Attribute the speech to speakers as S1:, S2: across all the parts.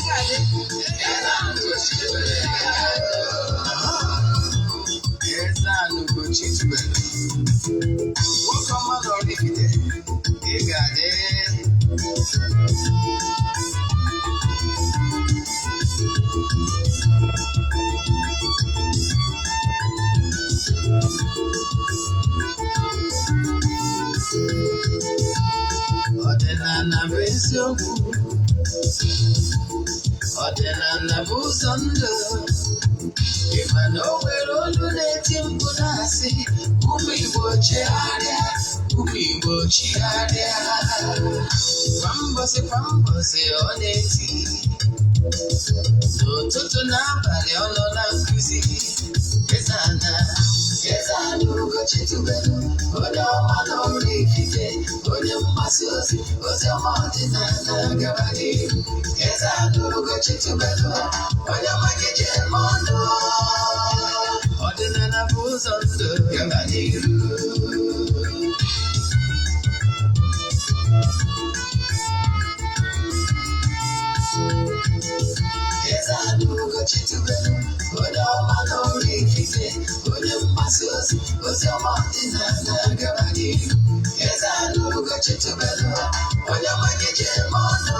S1: Ga-adị. Eze-Ana Ugochi tubelu, nwoke ọma na Oraifite, ị ga-adị. Ọdịnala bụ eziokwu, ọdịnala bụ ụzọ ndụ. Ị ma na o nwere olu na-eti mkpu na-asị, "Ụmụ Igbo, chegharịa, ụmụ Igbo, chigharịa." Kwa mbọsị kwa mbọsị ọ na-eti, n'ụtụtụ n'abalị ọ nọ na nkụzi. Eze-Ana, Eze-Ana Ugochi tubelu, onye ọma na Oraifite, onye mgbasa ozi ozi ọma ọdịnala, gaba n'ihu. Eze-Ana Ugochi tubelu, onye ọma gị ji eme ọnụ. Ọdịnala bụ ụzọ ndụ, gaba n'ihu. Eze-Ana Ugochi tubelu, onye ọma na Oraifite, onye mgbasa ozi ozi ọma ọdịnala, gaba n'ihu. Eze-Ana Ugochi tubelu, onye ọma gị ji eme ọnụ.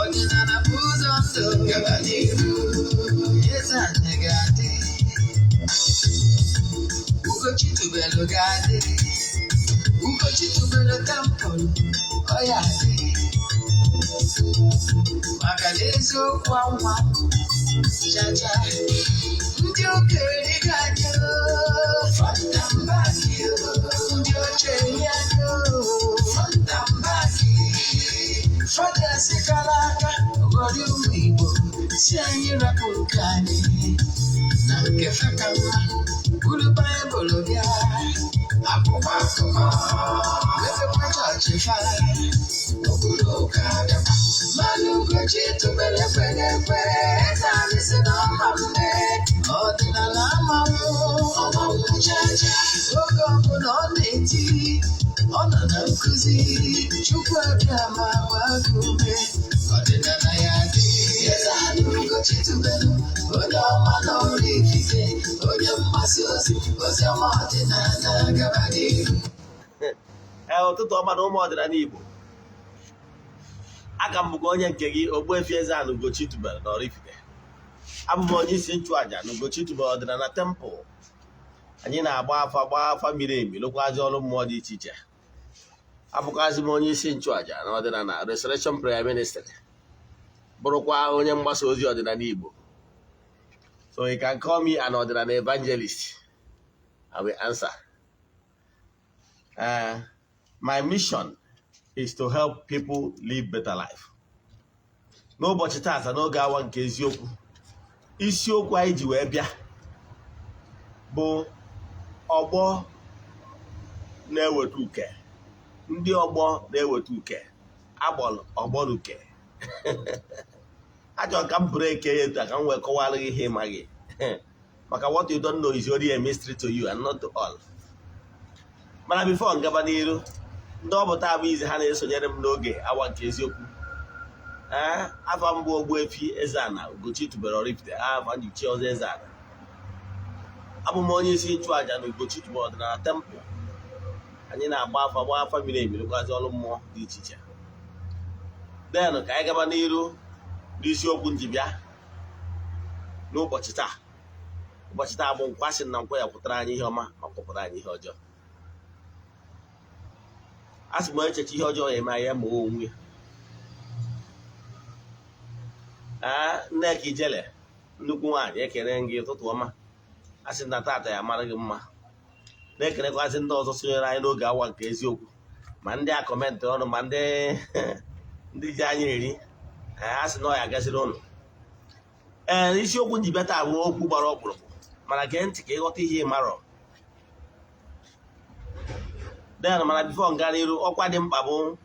S1: Ọdịnala bụ ụzọ ndụ, gaba n'ihu. Eze-Ana ga-adị, Ugochi tubelu ga-adị, Ugochi tubelu temple ọ ya adị, maka na eziokwu anwa chacha. Ndị okenye ga-adị front and back, ndị ochie anyị front and back. Fathers kara aka ghọrọ ụmụ Igbo si anyị rapụ nke anyị na nke fa ka mma, buru Baịbụl bịa, akwụkwọ akụkọ, mepekwa chọọchị fa, obodo ụka bịakwa. Mmanụ Ugochi tubelu ekweghị ekwe. Eze anyị si na ọma mme, ọdịnala ama mmụ ọma mmụ chacha. Oge ọbụla ọ na-eti, ọ nọ na nkụzi. Chukwu abịa ma gbaa gị ume, ọdịnala ya dị. Eze anyị Ugochi tubelu, onye ọma na Oraifite, onye mgbasa ozi ozi ọma ọdịnala, gaba n'ihu.
S2: Ee, ụtụtụ ọma na ụmụ ọdịnala Igbo. Aka m bụkwa onye nke gị, Ogbuefi Eze-Ana Ugochi tubelu na Oraifite. Abụ m onye isi nchụaja na Ugochi tubelu ọdịnala temple. Anyị na-agba afa, gbaa afa miri emi, lụkwazi ọrụ mmụọ dị iche iche. Abụkwazị m onye isi nchụaja na ọdịnala Restoration Prayer Ministry, bụrụkwa onye mgbasa ozi ọdịnala Igbo. So you can call me an ọdịnala evangelist, I will answer. My mission is to help people live better life. N'ụbọchị taata, n'oge awa nke eziokwu, isiokwu anyị ji wee bịa bụ ọgbọ na-eweta uke, ndị ọgbọ na-eweta uke, agbọrọ ọgbọ na uke. Achọrọ ka m bụrụ eke ya etu a ka m wee kọwara gị ihe ịmaghị, maka what you don't know is only a mystery to you and not to all. Mana before ngaba n'iru, ndị ọ bụ taa bụ izi ha na-esonyere m n'oge awa nke eziokwu, ee, afa mbụ Ogbuefi Eze-Ana Ugochi tubelu Oraifite, afa njichi ọzọ Eze-Ana. Abụ m onye isi nchụaja na Ugochi tubelu ọdịnala temple. Anyị na-agba afa, gbaa afa miri emi, rụkwazi ọrụ mmụọ dị iche iche. Then ka anyị gaba n'iru n'isiokwu nji bịa n'ụbọchị taa. Ụbọchị taa bụ nkwa sị na nkwa ya pụtara anyị ihe ọma ma kwapụtara anyị ihe ọjọọ. A sị m echeche ihe ọjọọ ya eme anyị ya ma onwe ya. Ee, Nneka Ijele, nnukwu nwaanyị, ekele gị, ụtụtụ ọma. A sị na tata ya mara gị mma. Na-ekenekwazị ndị ọzọ sonyere anyị n'oge awa nke eziokwu, ma ndị a comment ọnụ, ma ndị ji anyị eri. A sị na ọ ya gaziri ụnụ. Ee, isiokwu nji bịa taa bụ okwu gbara ọkpụrụkpụ, mana gee ntị ka ịghọta ihe ị marọ. Then mana before nga n'iru, ọkwa dị mkpa bụ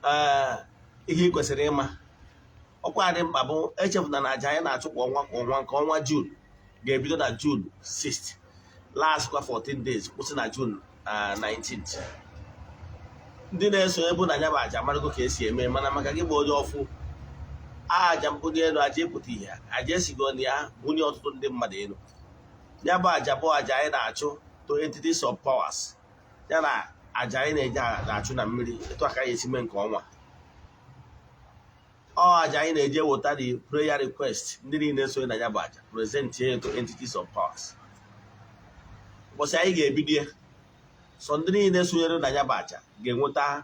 S2: ee, ihe ị kwesịrị ịma. Ọkwa dị mkpa bụ echefuna na aja anyị na-achụ kwa ọnwa kwa ọnwa, nke ọnwa June ga-ebido na June 6, last kwa 14 days, kwụsị na June 19th. Ndị na-esonye bụ na ya bụ aja amarago ka esi eme, mana maka gị bụ onye ọfụ Aja mbuli elu, aja ịpụta ihe, aja esigo na ya bunye ọtụtụ ndị mmadụ elu. Ya bụ aja bụ aja anyị na-achụ to entities of powers, ya na aja anyị na-eji na-achụ na mmiri. Etu aka anyị esi mee nke ọnwa ọ, aja anyị na-eje weta the prayer request ndị niile sonye na ya bụ aja, present ya to entities of powers. Ụbọchị anyị ga-ebido ya, so ndị niile sonyere na ya bụ aja ga-enweta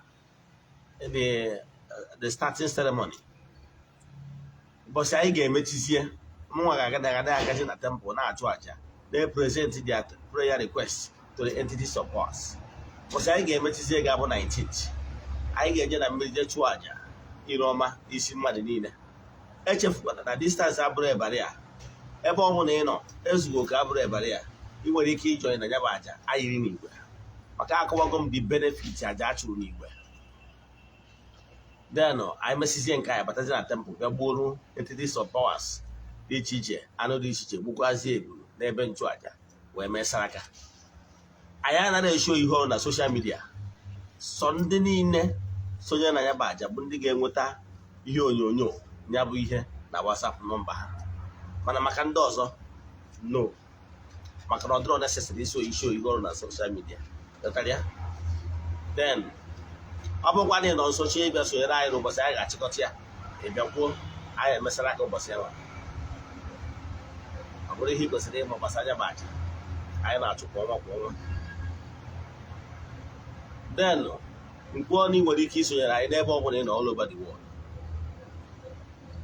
S2: the starting ceremony. Ụbọchị anyị ga-emechizie, mụnwa ga-aga aga agazi na temple na-achụ aja, na-present their prayer request to the entities of powers. Ụbọchị anyị ga-emechizie ga-abụ 19th. Anyị ga-eje na mmiri jee chụọ aja ire ọma n'isi mmadụ niile. Echefukwana na distance abụrụ barrier. Ebe ọ bụla ị nọ, ezughị oke abụrụ barrier. Ị nwere ike i join na ya bụ aja ayiri n'igwe, maka akọwago m the benefit aja a chụrụ n'igwe. Then anyị mesizie nke anyị, batazie na temple, bịa gbuoro entities of powers dị iche iche anụ dị iche iche, gbukwazie ebulu n'ebe nchụaja, wee mee saraka. Anyị anaghị e show ihe ọrụ na social media. Sọ ndị niile sonye na ya bụ aja bụ ndị ga-enweta ihe onyonyo ya bụ ihe na WhatsApp nọmba ha. Mana maka ndị ọzọ, no, maka na ọ dịrọ necessary iso i show ihe ọrụ na social media. Ghọtara ya? Then ọ bụkwa na ị nọ nso chọọ ịbịa sonyere anyị n'ụbọchị anyị ga-achịkọta ya, ị bịakwuo, anyị emesara aka ụbọchị ya. Ọ bụrụ ihe ị kwesịrị ịma gbasara ya bụ aja anyị na-achụ kwa ọnwa kwa ọnwa. Then nke ọnụ, ị nwere ike isonyere anyị n'ebe ọ bụla ị nọ all over the world.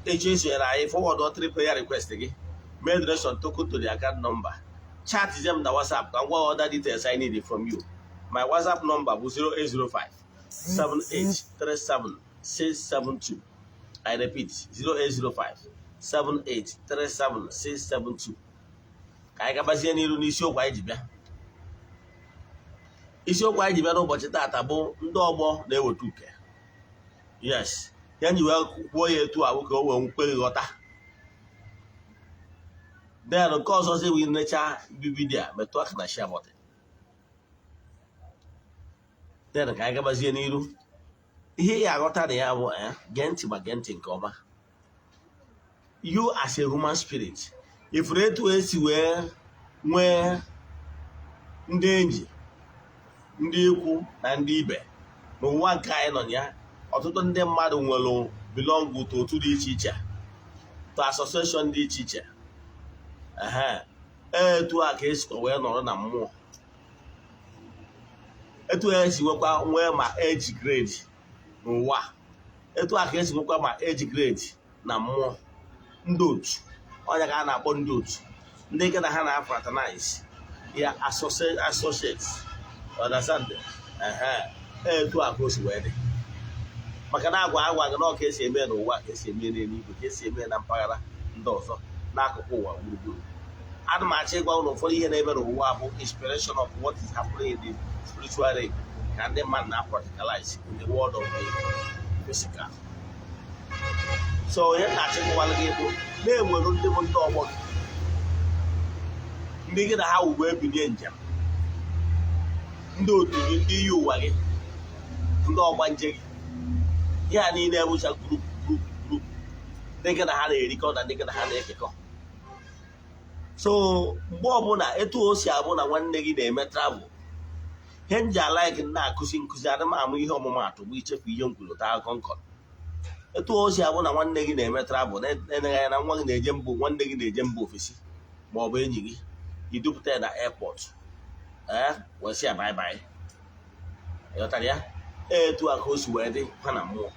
S2: Echi isonyere anyị, forward three prayer request gị, mee donation token to the account number, chat them na WhatsApp ka m gwa other details I need from you. My WhatsApp number bụ 0805 7837 672. I repeat, 0805 7837 672. Ka anyị gabazie n'iru n'isiokwu anyị ji bịa. Isiokwu anyị ji bịa n'ụbọchị taata bụ ndị ọgbọ na-eweta uke. Yes, ya nji wee kwuo ya etu a bụ ka o wee nkwe ghọta. Then nke ọzọ zi bụ nnecha vidiyo a, metụ aka na share button. Then ka anyị gabazie n'iru. Ihe ị aghọta na ya bụ, gee ntị ma gee ntị nke ọma. You as a human spirit, ifuru etu esi wee nwee ndị enyi, ndị ikwu na ndị ibe n'ụwa nke anyị nọ na ya, ọtụtụ ndị mmadụ nwere belong to otu dị iche iche, to association dị iche iche. Ehe, etu a ka esikwa wee nọrọ na mmụọ, etu a esi nwekwa nwee ma age grade n'ụwa, etu a ka esi nwekwa ma age grade na mmụọ. Ndị otu ọnya ka a na-akpọ ndị otu, ndị nke na ha na-fraternize ya, associates, understand? Ehe, etu a ka o si wee dị, maka na agwa agwa gị na ọ ka esi eme n'ụwa, ka esi eme n'eluigwe, ka esi eme na mpaghara ndị ọzọ n'akụkụ ụwa gburugburu. Ana m achọ ịgwa ụlọ ụfọdụ ihe na-eme n'ụwa bụ inspiration of what is happening in the spiritual realm ka ndị mmadụ na-practicalize in the world of the physical. So ihe na-achọ ịkọwalụ gị bụ na-enwere ndị bụ ndị ọgbọ gị, ndị gị na ha ugbo ebilie njem, ndị otu gị, ndị iyi ụwa gị, ndị ọgbanje gị. Ihe a niile bụcha group, group, group, ndị gị na ha na-erikọ na ndị gị na ha na-ekekọ. So mgbe ọbụla etu o si abụ na nwanne gị na-eme travel, ihe m ji a like na-akụzi nkụzi, adị m amụ ihe ọmụmatụ bụ ichefu ihe m kwuru taa akọ nkọ. Etu o si abụ na nwanne gị na-eme travel, na-eleghị anya na nwa gị na-eje mbụ, nwanne gị na-eje mba ofesi, ma ọ bụ enyi gị, idupụta ya na airport, ee, wee sị ya bye bye. Ịghọtara ya? Etu a ka o si wee dị ha na mmụọ.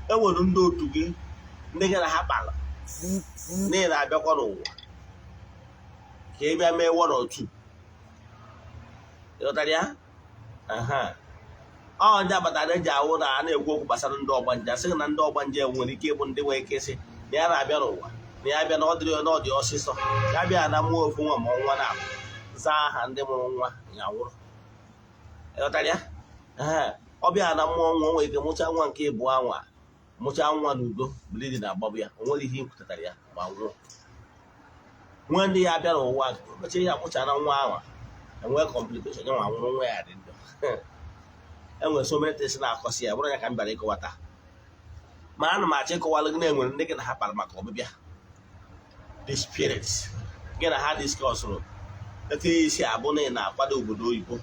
S2: E nwere ndị otu gị, ndị gị na ha kpara n'ihi na-abịakwa n'ụwa ka ị bịa mee one or two. Ịghọtara ya? Aha, ọ ndị abatara eji awụ na a na-ekwu okwu gbasara ndị ọgbanje, asị na ndị ọgbanje nwere ike ịbụ ndị nwere ike ịsị na ya na-abịa n'ụwa, na ya bịa na ọ dịrị na ọ dị ọsịsọ, ya bịa na mmụọ ofu nwa ma nwa na-abụ zaa aha ndị mụrụ nwa ya nwụrụ. Ịghọtara ya? Ee, ọ bịa na mmụọ nwa, o nwere ike mụchaa nwa nke ịbụọ anwa, mụchaa nwa n'udo, bleeding na-agbagbu ya, o nwere ihe ikwutatara ya ma nwụọ. Nwa ndị ya bịa n'ụwa mechaa ya, mụchara nwa ahụ, enwee complication, ya nwa nwụrụ, nwa ya dị ndụ. Enwere so many things na-akọsi ya bụrụ ya ka m bịara ịkọwata. Ma ana m achọ ịkọwalụ gị na enwere ndị gị na ha kpara maka ọbịbịa, the spirits gị na ha discussụrụ etu isi abụ na ị na-akwado obodo oyibo.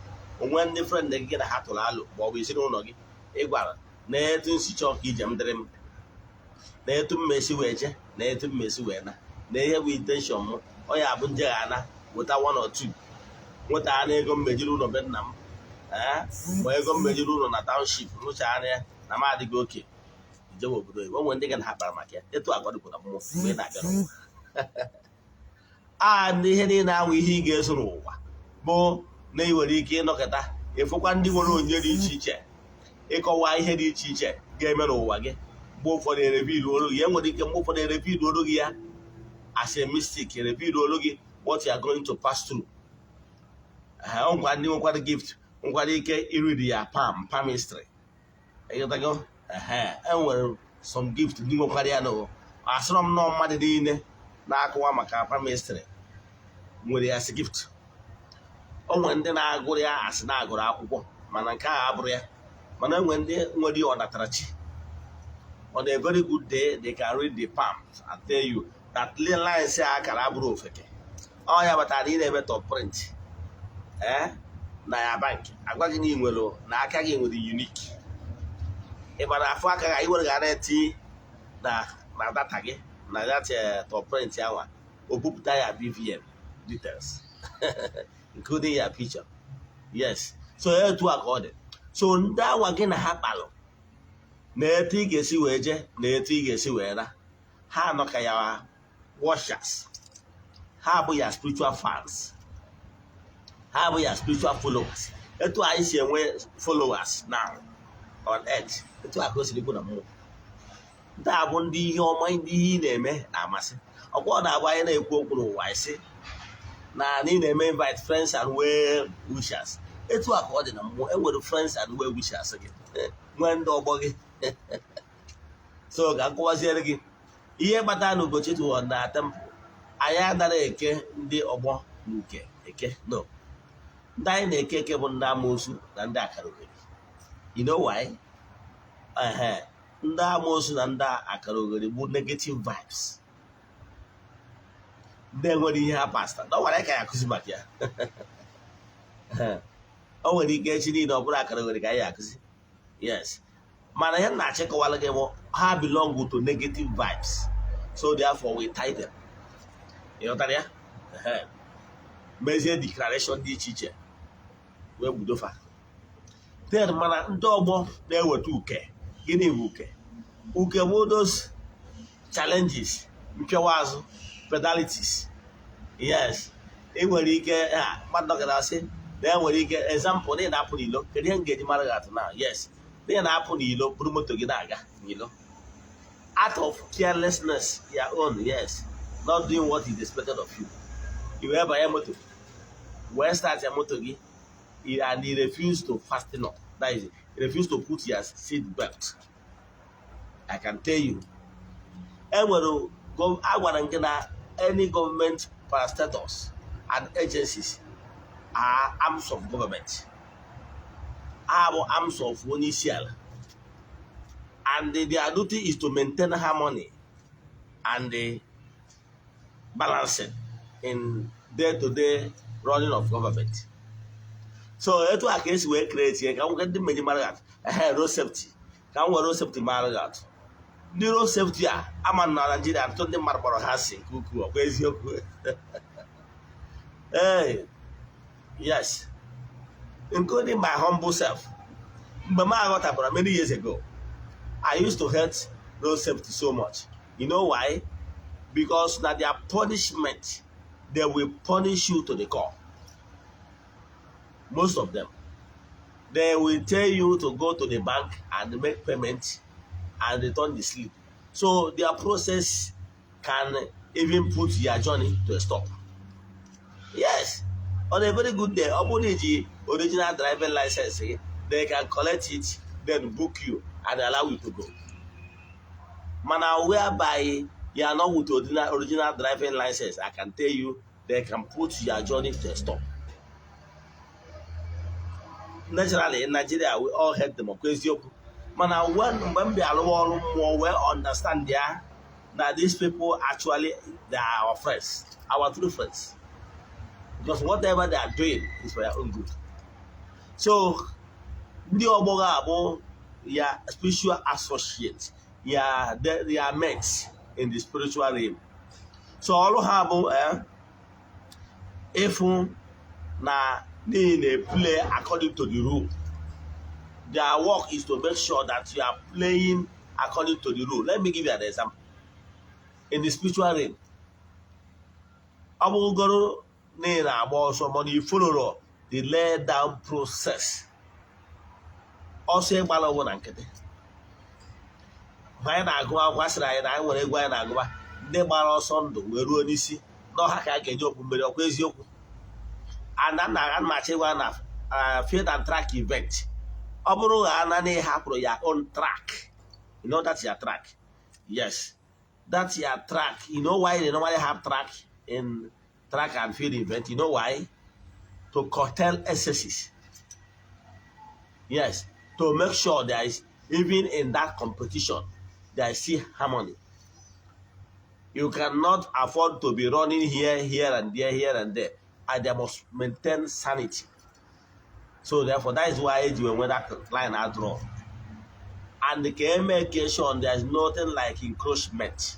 S2: Onwe ndị friend gị na ha tụrụ alụ, ma ọ bụ ezinụlọ gị ị gwara na etu nsi chọọ ka ije m dịrị m, na etu mmesi wee je, na etu mmesi wee na, na ihe bụ intention m. Ọ ya bụ nje ga ana weta one or two, nweta na ego mmejiri ụlọ be nna m, ee, ma ego mmejiri ụlọ na township rụchaa anya na m adịghị oke ijewe obodo oyibo. Onwe ndị gị na ha kpara maka ya. Etu agwadokwu na mmụọ mgbe ị na-abịa n'ụwa a, ndị ihe niile ahụ, ihe ị ga-eso n'ụwa bụ na ị nwere ike ịnọkọta ịfụkwa ndị nwere onyinye dị iche iche ịkọwa ihe dị iche iche ga-eme n'ụwa gị. Mgbe ụfọdụ ereveal olu gị, enwere ike mgbe ụfọdụ ereveal olu gị ya as a mystic, ereveal olu gị what you are going to pass through. Ha nkwa ndị nwekwara gift nwekwara ike iriri ya palm, palmistry, ịghọtago? Ehe, enwere some gift ndị nwekwara ya n'ụwa. Asịrọ m nọọ mmadụ niile na-akụwa maka palmistry nwere ya as gift. O nwere ndị na-agụrụ ya asị na-agụrụ akwụkwọ, mana nke a abụrụ ya. Mana enwe ndị nwere ya ọnatarachi. On a very good day, they can read the palms and tell you that lines a akara abụrụ ofeke. Ọ ya batara na ị na-eme thumb print, ee, na ya bank agwa gị na ị nwere na aka gị nwere unique. Ị gbara afọ aka gị, ị nwere ga na-eti na data gị na that thumb print ahụ, o bupụta ya BVN details, including your picture. Yes, so etu a ka ọ dị. So ndị awa gị na ha kpalụ na etu ị ga-esi wee jee na etu ị ga-esi wee na, ha nọ ka ya watchers, ha bụ ya spiritual fans, ha bụ ya spiritual followers. Etu anyị si enwe followers now on earth, etu a ka o siri bụ na mmụọ. Ndị a bụ ndị ihe ọma, ndị ihe ị na-eme na-amasị. Ọkwa ọ na-abụ anyị na-ekwu okwu n'ụwa, isi na anyị na-eme invite friends and well wishers. Etu a ka ọ dị na mmụọ. Enwere friends and well wishers gị, nwee ndị ọgbọ gị. So ka m kọwaziere gị ihe kpatara na Ugochi tụrụ na temple. Anyị adara eke ndị ọgbọ na uke eke. No, ndị anyị na-eke eke bụ ndị amoosu na ndị akara ogeri. You know why? Ehe, ndị amoosu na ndị akara ogeri bụ negative vibes, ndị enwere ihe ha pasta na ọ nwere ka ya akụzi maka ya. O nwere ike echi niile ọ bụrụ akara ogeri ka anyị akụzi. Yes, mana ihe m na-achịkọwala gị bụ ha belong to negative vibes, so therefore we tie them. Ị ghọtara ya? Ehe. Mezie declaration dị iche iche wee gbudofa. Then mana ndị ọgbọ na-eweta uke. Gịnị bụ uke? Uke bụ those challenges, mpịawa azụ, penalties. Yes, ị nwere ike ha mmadụ nọgara asị na e nwere ike, example, na ị na-apụ n'ilo. Kedu ihe m ga-eji mara gị atụ na? Yes, na ị na-apụ n'ilo, buru moto gị na-aga n'ilo, out of carelessness, your own, yes, not doing what is expected of you, i wee banye moto, wee start ya moto gị, and you refuse to fasten up, that is, you refuse to put your seat belt. I can tell you, enwere agwara m gị na any government parastatals and agencies are arms of government, ha bụ arms of onye isi ala, and their duty is to maintain harmony and the balancing in day-to-day running of government. So etu a ka esi wee create ya. Ka m ndị mmeji mara gị atụ, ehe, road safety. Ka m were road safety mara gị atụ. Ndị road safety a ama na Naịjirịa, ntụ ndị mmadụ kpọrọ ha si nke ukwuu. Ọkwa eziokwu? Ee, yes, including my humble self. Mgbe m aghọtabara many years ago, I used to hate road safety so much. You know why? Because na their punishment, they will punish you to the core. Most of them, they will tell you to go to the bank and make payment and return the slip. So their process can even put your journey to a stop. Yes, on a very good day, ọ bụrụ na iji original driving license gị, they can collect it, then book you and allow you to go. Mana whereby you are not with original driving license, I can tell you, they can put your journey to a stop. Naturally, in Nigeria, we all hate them. Ọkwa eziokwu? Mana when mgbe m bịa alụwa ọrụ mmụọ, wee understand ya na these people, actually, they are our friends, our true friends, because whatever they are doing is for their own good. So ndị ọgbọ gị abụ ya spiritual associate ya, they are mates in the spiritual realm. So ọrụ ha bụ ịfụ na n'ihi na play according to the rule. Their work is to make sure that you are playing according to the rule. Let me give you an example. In the spiritual realm, ọ bụrụgoro na ị na-agba ọsọ mana ị follow the lay down process, ọsọ ịgbara ọgwụ na nkịtị. Mgbe anyị na-agụ akwụkwọ, a sịrị anyị na anyị nwere egwu anyị na-agụba, ndị gbara ọsọ ndụ wee ruo n'isi n'ọha ka a ga-eji okpu mmeri. Ọkwa eziokwu? And na ana m achọ ịgwa na field and track event, ọ bụrụ na na ị hapụrụ ya own track, you know that's your track. Yes, that's your track. You know why they normally have track in track and field event? You know why? To curtail excesses. Yes, to make sure there is, even in that competition, there is still harmony. You cannot afford to be running here, here and there, here and there, and they must maintain sanity. So therefore, that is why you when that line I draw and the make sure there is nothing like encroachment,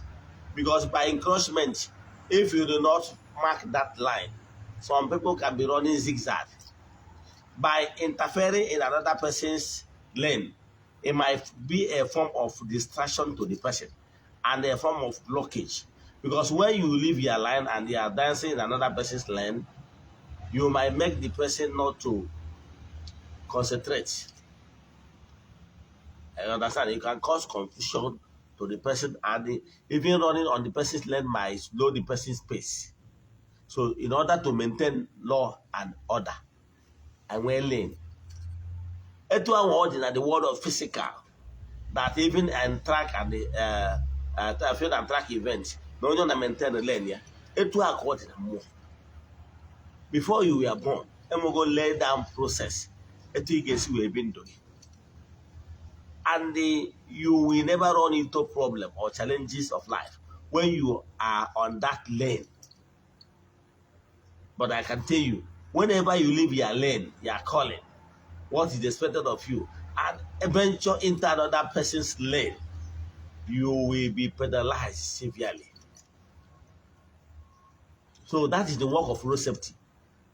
S2: because by encroachment, if you do not mark that line, some people can be running zigzag. By interfering in another person's lane, it might be a form of distraction to the person and a form of blockage, because when you leave your line and you are dancing in another person's lane, you might make the person not to concentrate. You understand? You can cause confusion to the person, and even running on the person's lane might slow the person's pace. So in order to maintain law and order and well lane, etu ahụ ọ dị na the world of physical, that even and track and the field and track event, na onye ọ na maintain lane ya, etu a ka ọ dị na mmụọ. Before you were born, enwego lay down process etu ị ga-esi wee bi ndụ gị, and you will never run into problem or challenges of life when you are on that lane. But I can tell you, whenever you leave your lane, your calling, what is expected of you, and venture into another person's lane, you will be penalized severely. So that is the work of road safety.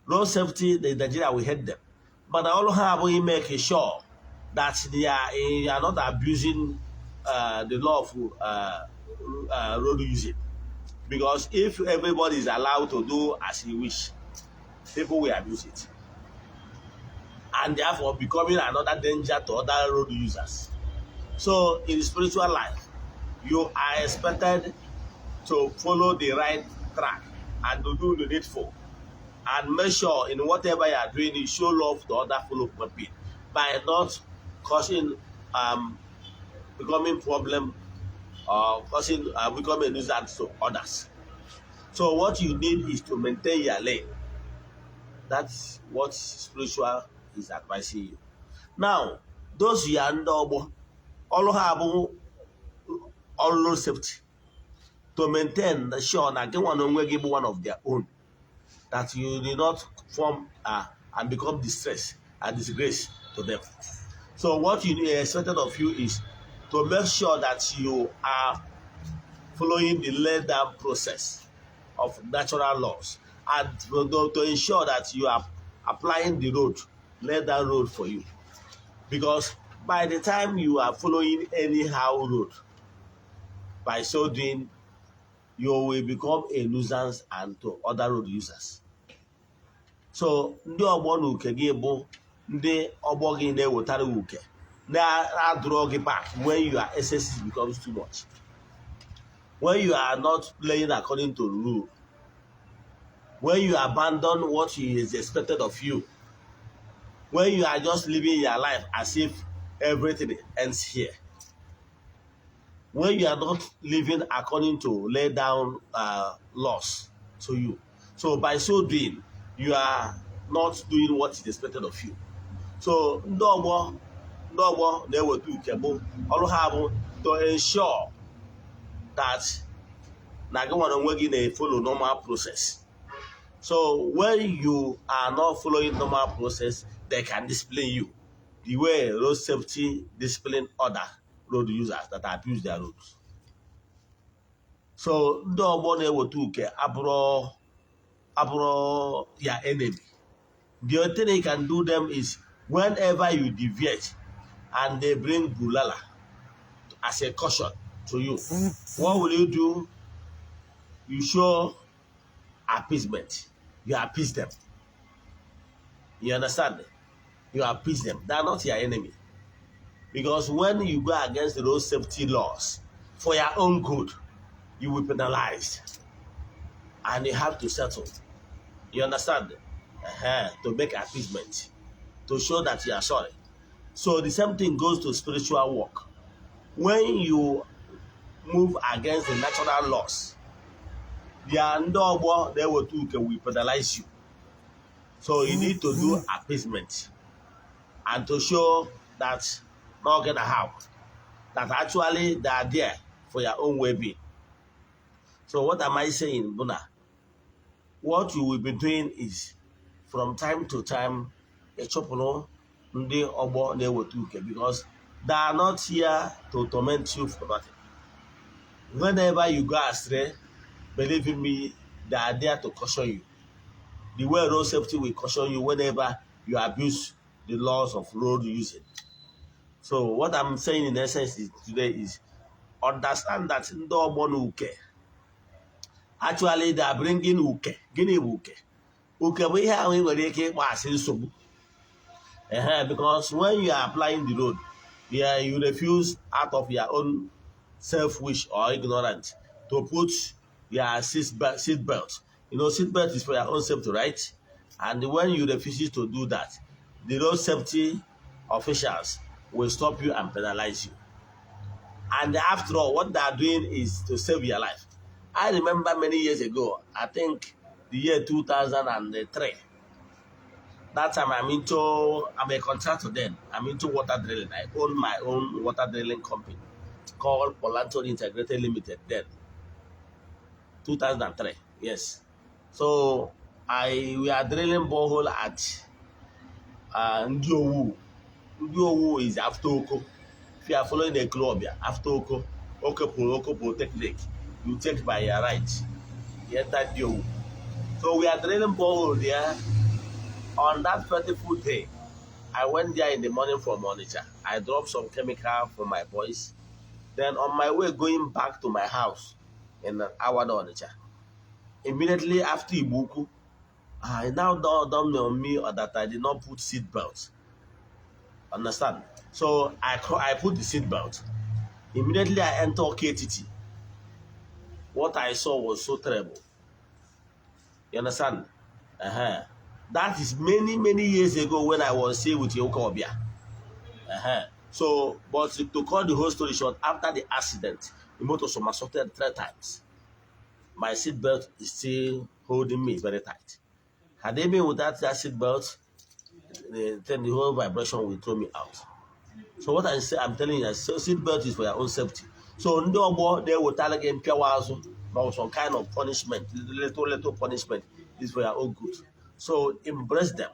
S2: Road safety, the Nigeria will hate them. But all have we make sure that they are not abusing the law of road using. Because if everybody is allowed to do as he wish, people will abuse it. And therefore becoming another danger to other road users. So in spiritual life, you are expected to follow the right track and to do the needful. And make sure in whatever you are doing, you show love to other fellow human being by not causing becoming problem or causing becoming a nuisance to others. So what you need is to maintain your lane. That's what spiritual is advising you. Now, those ya ndị ọgbọ, ọrụ ha bụ ọrụ road safety, to maintain the sure na gị nwa na onwe gị bụ one of their own, that you did not form and become distress and disgrace to them. So what you expected of you is to make sure that you are following the laid down process of natural laws and to ensure that you are applying the road, laid down road for you. Because by the time you are following anyhow road, by so doing, you will become a nuisance and to other road users. So ndị ọgbọ na uke gị bụ ndị ọgbọ gị na-ewetara gị uke, na-draw gị back when your excesses becomes too much. When you are not playing according to rule, when you abandon what is expected of you, when you are just living your life as if everything ends here, when you are not living according to lay down laws to you. So by so doing, you are not doing what is expected of you. So ndị ọgbọ, Ndị ọgbọ na-eweta uke bụ ọrụ ha bụ to ensure that na gị nwere onwe gị na-follow normal process. So when you are not following normal process, they can discipline you the way road safety discipline other road users that abuse their roads. So ndị ọgbọ na-eweta uke abụrụ ya enemy. The only thing you can do them is whenever you deviate and they bring bulala as a caution to you, what will you do? You show appeasement. You appease them. You understand? You appease them. They are not your enemy. Because when you go against the road safety laws for your own good, you will be penalized. And you have to settle. You understand? To make appeasement, to show that you are sorry. So the same thing goes to spiritual work. When you move against the natural laws, the ndị ọgbọ na-eweta uke will penalize you. So you need to do appeasement and to show that not gonna happen, that actually they are there for your own well-being. So what am I saying, bụ na? What you will be doing is from time to time, ịchụpụrụ ndị ọgbọ na-eweta uke because they are not here to torment you for nothing. Whenever you go astray, believe in me, they are there to caution you. The way road safety will caution you whenever you abuse the laws of road using. So what I'm saying in essence is today is understand that ndị ọgbọ na uke, actually they are bringing uke. Gịnị bụ uke? Uke bụ ihe ahụ ị nwere ike ịkpọ asị nsogbu. Ehe, because when you are applying the road, yeah, you refuse out of your own self-wish or ignorance to put your seat belt. Seat belt is for your own safety, right? And when you refuse to do that, the road safety officials will stop you and penalize you. And after all, what they are doing is to save your life. I remember many years ago, I think the year 2003. That time I'm a contractor then. I'm into water drilling. I own my own water drilling company called Polanton Integrated Limited then. 2003, yes. So I we are drilling borehole at Ndiowu. Ndiowu is after Oko. If you are following the club, yeah, after Oko, Oko Polytechnic, you take by your right. You enter Ndiowu. So we are drilling borehole there. On that fateful day, I went there in the morning from Onitsha. I dropped some chemical for my boys. Then on my way going back to my house in Awada, Onitsha, immediately after Ibuku, I now dawned on me that I did not put seat belt. Understand? So I put the seat belt. Immediately I enter KTT. What I saw was so terrible. You understand? That is many, many years ago when I was still with Yoko Obia. So, but to cut the whole story short, after the accident, the motor somersaulted three times. My seat belt is still holding me very tight. Had they been without that seat belt, then the whole vibration will throw me out. So what I say, I'm telling you, so seat belt is for your own safety. So ndị ọgbọ na-ewetara gị mpịawa azụ ma ọ some kind of punishment, little little punishment is for your own good. So embrace them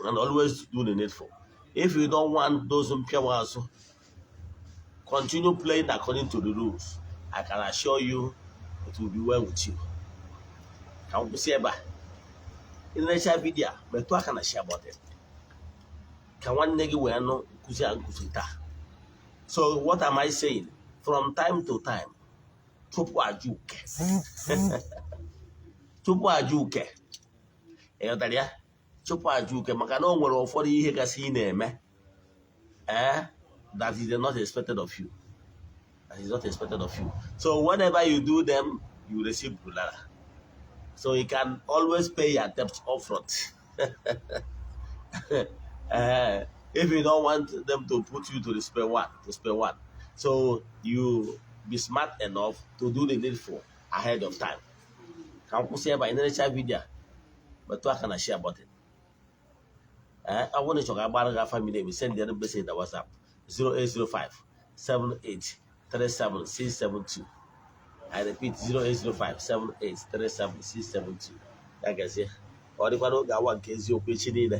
S2: and always do the needful. If you don't want those mpịawa azụ, continue playing according to the rules. I can assure you it will be well with you. Ka m kwụsị ebe a. Ị na-echa video a, metụ aka na share button ka nwanne gị wee nụ nkụzi a nkụzi taa. So what am I saying? From time to time, chụpụ aja uke, chụpụ aja uke. Ị ghọtara ya? Chụpụ aja uke maka na o nwere ụfọdụ ihe gasị ị na-eme that is not expected of you, that is not expected of you. So whenever you do them, you receive bulala. So you can always pay your debt upfront if you don't want them to put you to the square one, to square one. So you be smart enough to do the needful ahead of time. Ka m kwụsị ebe a. Ị na-echa video a, metụ aka na share button. Ee, ọ bụrụ na ị chọrọ ka agbara gị afa miri emi, send ya message na WhatsApp 0805 78 37 672. I repeat, 0805 78 37 672. Ya gazie, ọ dịkwa n'oge awa nke eziokwu echi niile.